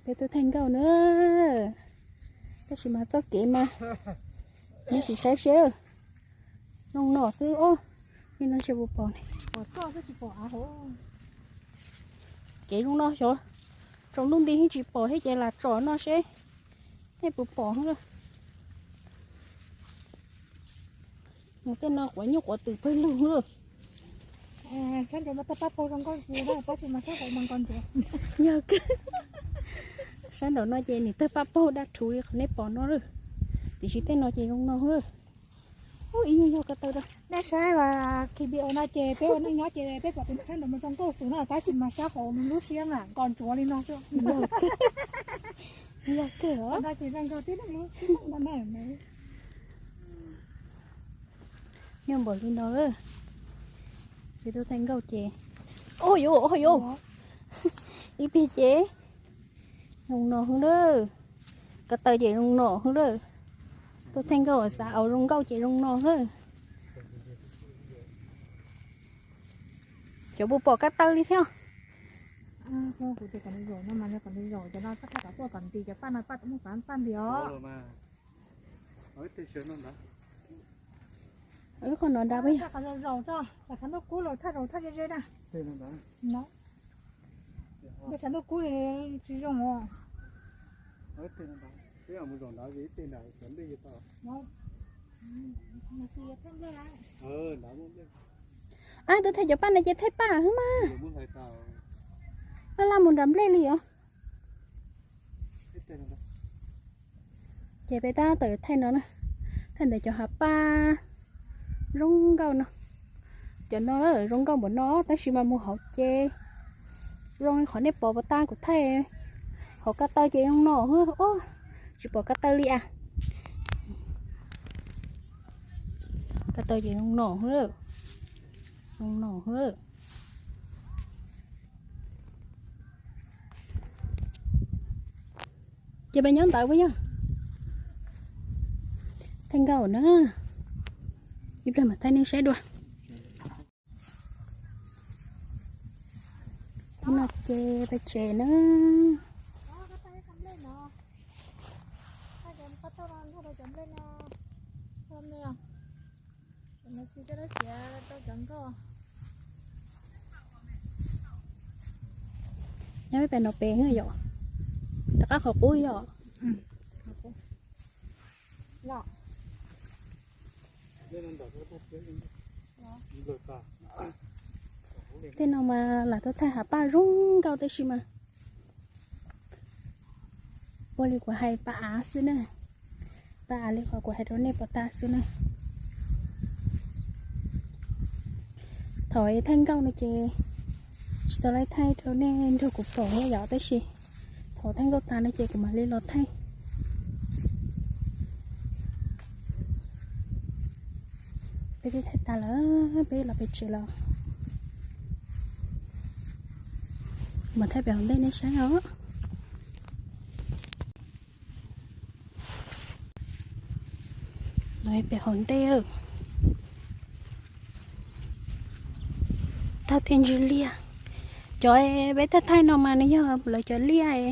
Peb tuaj thaij nkauj na, tab sis mas txoj kev mas nej sim saib seb, zoo no xwb os. Nim no tsis pom, pom toj xwb tsis pom av hauv. Kev zoo no xyov, tsaus ntuj nti yeej tsis pom thiab ces lam tsom no seb nej puas pom. Mus tej no quav nyuj quav twm pawg lug lawm. Sab nraud mas tawg paj paug zoo nkauj ntsuav, tab sis mas sab hauv mas nkos ntsuav. Yog kawg, sab nraum no ces nws tawg paj paug daj rhuv li qhov nej pom no lawm, tiam sis tej no ces zoo no lawm. Ub, ib nyuag yog ko taw rau. Nej saib as, khi bi o no ces peb ua neej nyob ces peb pom tus sab nraud mas zoo nkauj xwb no, tab sis mas sab hauv nws lub siab mas nkos ntsuav li no xwb. Yog kawg os. Nyuaj npaum li no lawm, ces tuaj thaij nkauj ces, ua yuav, ua yuav, ib pliag ces zoo no xwb lawm. Ko taw ces zoo no xwb lawm. Tuaj thaij nkauj xav aus zoo nkauj ces zoo no xwb. Cov puas pom ko taw li thiab? Qhov no nrad, qhov ntuj kub los thaj zaus thaj ze ze na. Ntuj kub tsis zoo os. Ab, tuaj thaij cov paj no ces thaij paj xwb mas. Laj laj mus nram nplej li os. Ces peb tab tom thaij no na, thaij ntawm cov hav paj zoo nkauj no. Cov no zoo nkauj npaum no tab sis mas mus hauv ces zoo li qhov nej pom puas tab kuv thaij. Hauv ko taw ces zoo no xwb. Tsis pom ko taw li as. Ko taw ces zoo no xwb, zoo no xwb. Ces peb nyob ntawd puas yog? Thaij nkauj na, ib pliag mam thaij nej saib dua. Ib no ces peb tsev na. Nyob peb pem no pem yom, rov qab qhov qub yom. Tej no mas lam tuaj thaij hav paj zoo nkauj tab sis mas ua li kuv hais paj av xwb na, paj av li qhov kuv hais rau nej puas tab xwb na. Thaum thaij nkauj no ces tsis tau laib thaij rau nej nrog kuv pom yom, tab sis thaum thaij nkauj tas no ces kuv mam li los thaij. Peb twb thaij tas lawm, peb los pem tsev lawm. Mam thaij pem hauv ntej nej saib os. Pem hauv ntej, tag thiaj ntswg liaj. Cov peb thaij thaij no mas nws yog lawv cov liaj,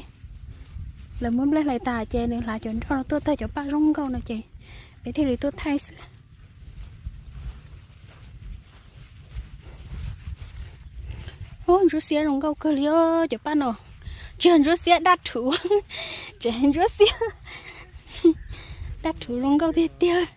lawv muab nplej hlais tas ces nws hlav cov nroj no tuaj tawg cov paj zoo nkauj no ces peb thiaj li tuaj thaij xwb. Ub, ntsuab xiab zoo nkauj kawg li os cov paj no. Tsis yog ntsuab xiab, daj rhuv. Tseem ntsuab xiab, daj rhuv zoo nkauj tiag tiag.